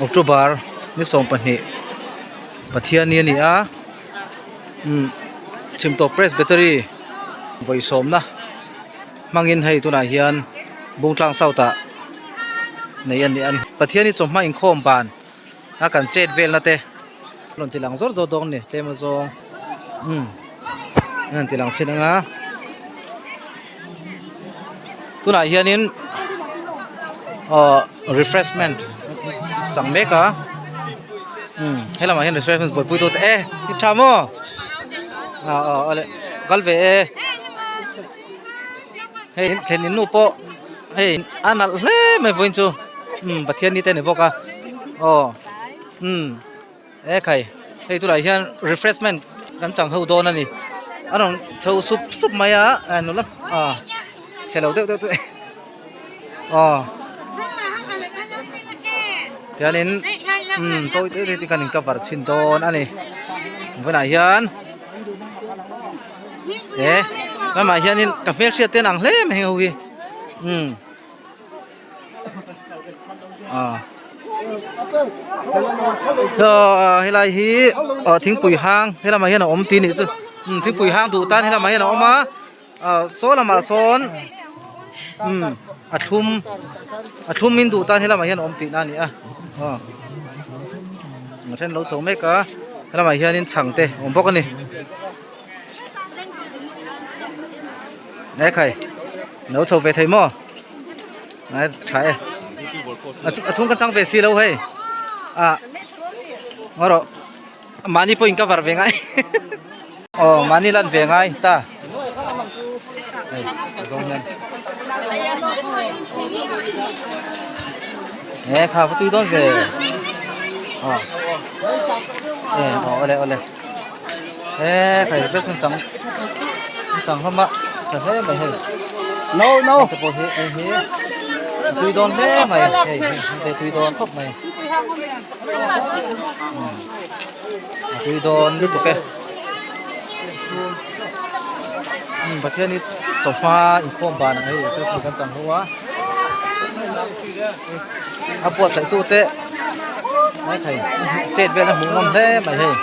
October ni 12 Pathianni a ni a umm chhimtawp presbytery vawi sawmna hmangin hei tunah hian Bungtlang South ah nei a ni a Pathianni chawhma inkhawm ban a kan chet velna te rawn ti lang zawr zawr dawn a ni tlem azawng umm an rawn ti lang thin ang a tunah hianin ahh refreshment chang mek a umm helamah hian refreshment buaipui tu te e i tha maw ah aw awle kal ve e hei thlen in nu pawh hei a nalh hle mai vawiin chu umm Pathian ni te a ni bawk a aw umm. E khai hei tunah hian refreshment kan chang ho dawn a ni a rawn chho sup sup mai a eh nula ah chhe lo deuh deuh te aw tianin umm tawi te te kan in cover chhin dawn a ni vawiinah hian he ramah hianin ka hmelhriat te an ang hle mai heng ho hi umm. Helai hi thingpui hang helamah hian a awm tih a nih chu thingpui hang duh tan helamah hian a awm a saw lamah sawn a thlum a thlum in duh tan helamah hian a awm tihna a ni a a then lo chho mek a helamah hianin chhang te a awm bawk a ni. Ekhai lo chho ve thei maw a tha e a chhung ka chang ve si lo hei ah ngaw rawh mahni pawh in cover ve ngai aw mahni lan ve ngai ta hei a zawng hian e kha va tui dawn ve aw e aw awle awle. He khai refreshment chang chang hlawm a tha hle mai hei no no te pawh hi hei hi tui dawn hle mai hei hei tui dawn khawp mai a tui dawn lutuk e Pathian hi chawhma inkhawm banah hei refreshment kan chang ho a a buatsaih tu te maithei chet vel a hmuh nawm hle mai hei.